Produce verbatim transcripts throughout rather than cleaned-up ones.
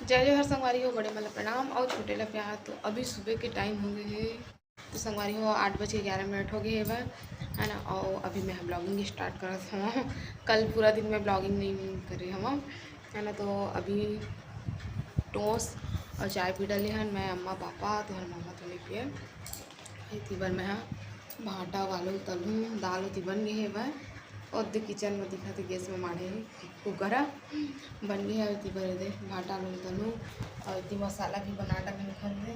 जय जोहार संगवारी हो, बड़े मन ला प्रणाम अउ छोटे ला प्यार। तो अभी सुबह के टाइम हो गए हे, तो संगवारी हो आठ बज के ग्यारह मिनट हो गए हेवय, है ना। और अभी मैं ब्लॉगिंग स्टार्ट करत हूँ। कल पूरा दिन मैं ब्लॉगिंग नहीं करे हूँ, है ना। तो अभी टोस और चाय पी डाले हन मैं, अम्मा पापा तो हर मामा तो नहीं पिए। एती बर मैं हा भाटा आलू तलहूँ, दाल ओती बन गए हेवय। और दे किचन में दिखा थे गैस में माढ़े हे कुकर ह बन गए हे। एती बर दे भाटा आलू तलहूँ और एती मसाला भी बना डाले घर में।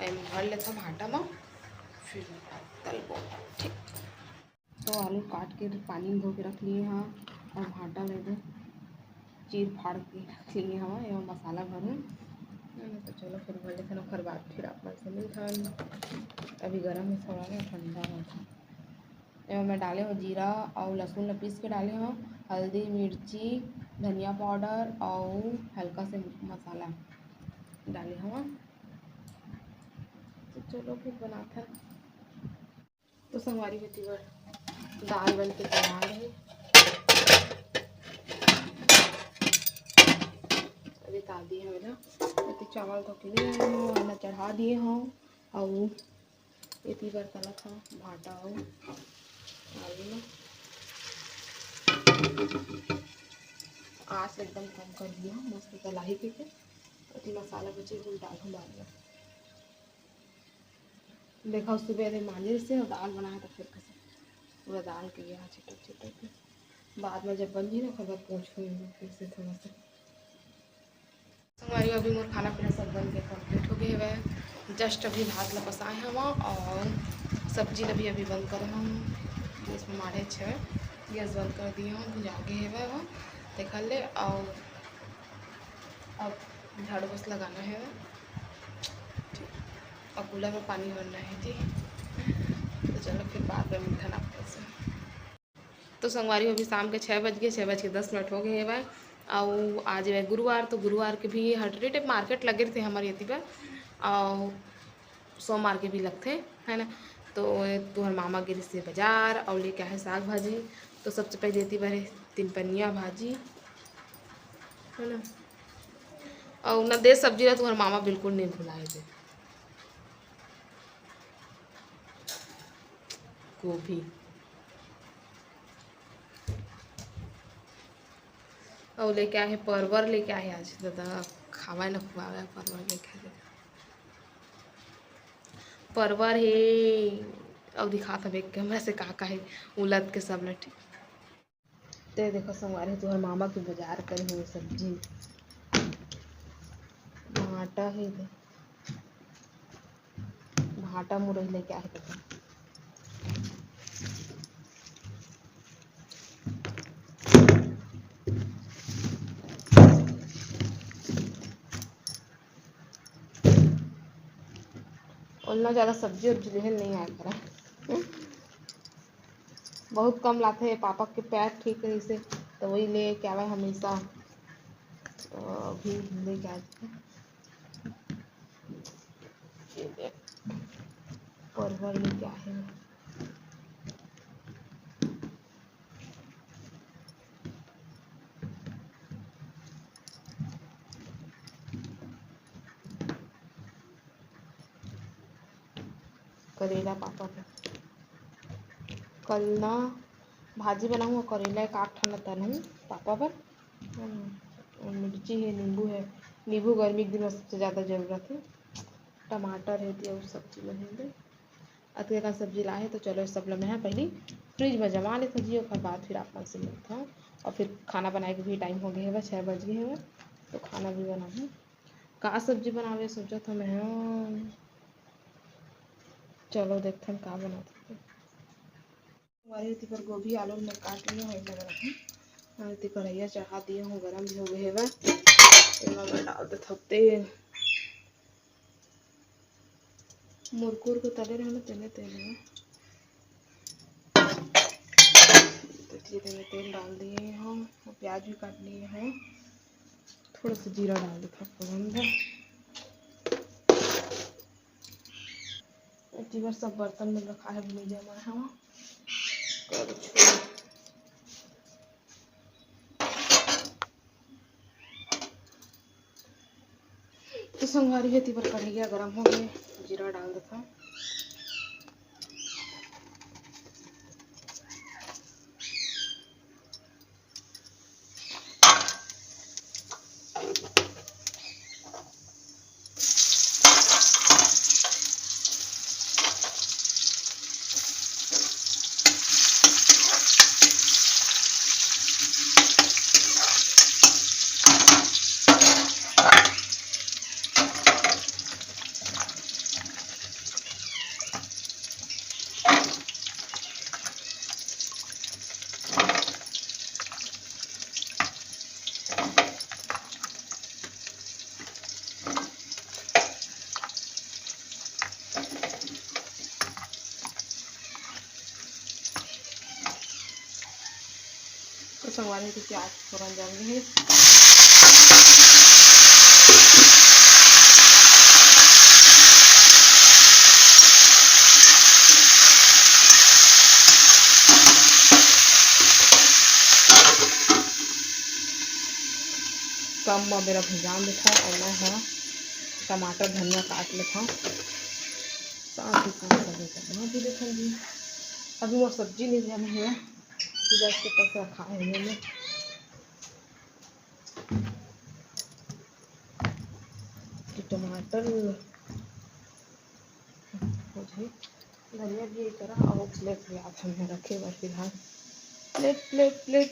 एमे भर लेथव भाटा म, फिर तलबो। ठीक, तो आलू काट के पानी में धो के रख लिए हाँ, और भाटा ले दे चीर फाड़ के रख लिए हाँ, एमा मसाला भरूँ। तो चलो फिर भर लेथन, ओकर बाद फिर आप मन से मिलथन। अभी गरम है थोड़ा ना, ठंडा हो। एमा मैं डाले हो जीरा और लहसुन ला पीस के डाले हो, हल्दी, मिर्ची, धनिया पाउडर और हल्का से मसाला डाले हो। तो चलो फिर बनाथन। तो संगवारी हो, एती बर दाल बन के तैयार है। अभी ताल दिए हवे ना, एती चावल धो के ले आए हो, अन्न चढ़ा दिए हो, और एती बर तलत हो भाटा हो आलू में। आँच एकदम कम कर दिए हो, मस्त तलाही के, एती मसाला बचे, गुल डाल हो बाद में। देखा, सुबह दे मांजे से और दाल बनाया तो फिर कैसे पूरा दाल के यहाँ छिटक छिटक के बाद में जब बन जी ना, ओकर बाद पोंछो फिर से थोड़ा सा। संगवारी, अभी मोर खाना पीना सब बन के कंप्लीट हो गए हवे। जस्ट अभी भात ला पसाए हवा और सब्जी ला भी अभी बंद करे हम। गैस में माढ़े छे, गैस बंद कर दिए हम, भुजा गए हवे वो, देख ले। और अब झाड़ू बस लगाना है, ठीक, और कूलर में पानी भरना है, ठीक। तो चलो फिर बाद में मिलथन आप से। तो संगवारी हो, अभी शाम के छः बज गए, छः बज के दस मिनट हो गए हवय। अउ आज हवय गुरुवार, तो गुरुवार के भी हटरी टाइप मार्केट लगे रहिथे हमर एती बर, अउ सोमवार के भी लगथे, है ना। तो तुहर मामा गे रहिसे बाजार अउ लेके आहे साग भाजी। तो सबसे पहले एती बर हे तीन पनिया भाजी, है ना, अउ ना दे सब्जी ला तुहर मामा बिल्कुल नहीं भुलाए दे। गोभी। अउ लेके आहे परवर, लेके आहे आज दादा खावा न खुआवे परवर लेके आहे। परवर हे अउ दिखात हवे कैमरा से का का हे उलत के सब ल, ठीक। ते देखो संगवारी, तुहर मामा के बाजार करे हुए सब्जी, भाटा हे दे, भाटा मुरई लेके आहे देखो। ओतना ज्यादा सब्जी उब्जी लेहे नहीं आए करा। बहुत कम लाथे, पापा के पैर ठीक रहिसे, तो वही लेके आवे हमेशा। तो अभी लेके आए थे। परवर लेके आए हैं। करेला पापा बर। कल ना भाजी बनाहूँ अउ करेला एक आध ठन तलहूँ पापा बर। हम्म, अउ मिर्ची हे, नींबू हे, नींबू गर्मी के दिन में सबसे ज़्यादा जरूरत हे। टमाटर हे, दिया अउ सब्जी में हे दे। अतके कन सब्जी लाहे, तो चलो, सब ल मैं ह पहिली फ्रिज में जमा लेथों जी, ओकर बाद फिर आप मन से मिलथों। अउ फिर खाना बनाए के भी टाइम हो गए हवय, छः बज गए हवय, तो खाना भी बनाहूँ। का सब्जी बनावे सोचत हवं मैं ह। चलो देखथन का बनात हवय। हमारे एती बर गोभी आलू मैं काट लिया हूँ, लगा रखा। और एती कढ़ैया चढ़ा दिया हूँ, गरम भी हो गए हवय। एमा मैं डाल देथव तेल। मुरकुर को तले रहना तेने तेल में। तो ये मैंने तेल डाल दिए हैं, प्याज भी काट लिए हैं, थोड़ा सा जीरा डाल देता फोरन में। एती बर सब बर्तन में रखा है, भूंजा मार हवा। कर छोड़। तो संगवारी हो, एती बर कढ़ैया गरम हो गए, जीरा डाल देथन। तो संगवारी हो, प्याज फोरन जम गए हे। कम म बेरा भुंजान देथव अउ मैं ह टमाटर धनिया काट लेथव। साथ ही साथ सब्जी बना भी देथन जी। अभी मोर सब्जी नहीं बने हुए, गैस के पास रखा है मैंने। ये टमाटर हो जाए, धनिया भी ये करा और प्लेट भी आप हमें रखे बर फिलहाल। प्लेट, प्लेट, प्लेट,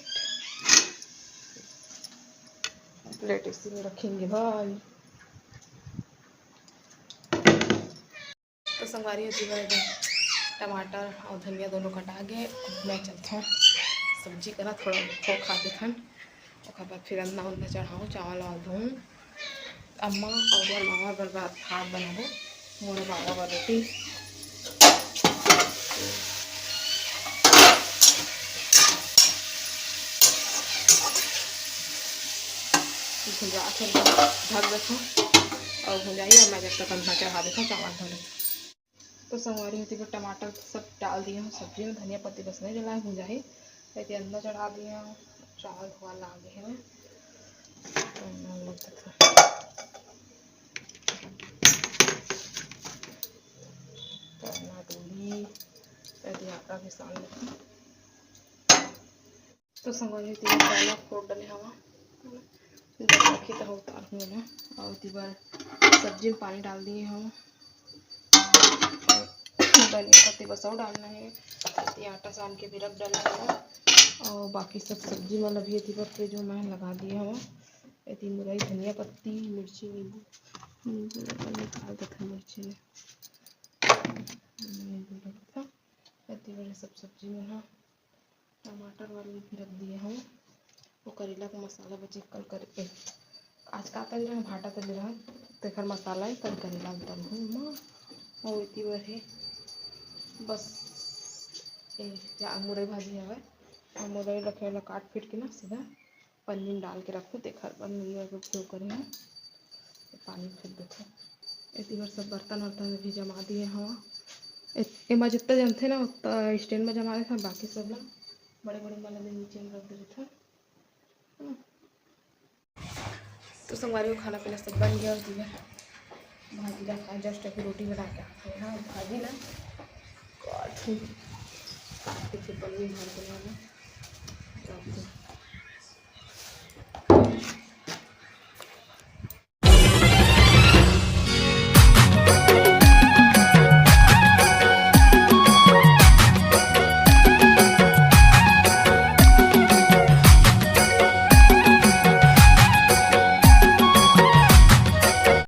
प्लेट इसी में रखेंगे भाई। तो संगवारी हो, एती बर टमाटर और धनिया दोनों कटा गए। अब मैं चलथों सब्जी करा, थोड़ा खो खा देथन, ओकर बाद फिर अंदना उंदना चढ़ाऊँ, चावल वावल धोऊँ। अम्मा और मोर मामा बर भात, भात बनाबो, मोर बाबा बर रोटी। भुंजा के ढक देथों और भुंजाही, और मैं जब तक अंदना चढ़ा देथों, चावल धो लेथों। तो संगवारी हो, एती बर टमाटर सब डाल दिए हूँ सब्जी में, धनिया पत्ती बस नहीं डला है, भुंजाही। एती अंदना चढ़ा दिए हूँ, चावल धोआ लागे हे मैं। तो मैं लोग देखा। तो मैं दूंगी, एती आटा भी सान लेती। तो संगवारी हो, एती बर पालक फोड़ डले हवा, जब रखी त उतार हूँ ना। और एती बर सब्जी में पानी डाल दिए हवा, धनिया पत्ती बस अउ डालना है। एती आटा सान के भी रख डाला हवा, और बाकी सब सब्जी मन अभी एती बर के जो मैं लगा दिए हवा। एती मुरई, धनिया पत्ती, मिर्ची, नींबू, नींबू ला निकाल देथन मिर्ची ले। नींबू लगता। एती बर सब सब्जी मन ह टमाटर वाली भी रख दिए हूँ। वो करेला का मसाला बचे, कल करे, ए, आज का तरी रहा, भाटा तरी रहा, तेखर मसाला है, कल करेला उतल हूँ माँ। और एती बर है बस, ए, जा मुरई भाजी हवे, और मुरई रखे वाला काट पीट के ना सीधा पन्नी में डाल के रखूँ, तेखर बर नैया के उपयोग करे हूँ। पानी फेर देथों। एती बर सब बर्तन वर्तन भी जमा दिए हवा। ए-, एमा जितना जमथे ना, उतना स्टैंड में जमा देथन, बाकी सब ला बड़े बड़े मन ला नीचे में रख देथन। हम्म। तो संगवारी हो, खाना पीना सब बन गया और दिया भाजी ला खाए, just अभी रोटी बना के आए हैं। हाँ, भाजी ला काट हूँ, काट के फिर पन्नी भर के ना, काट दूँ।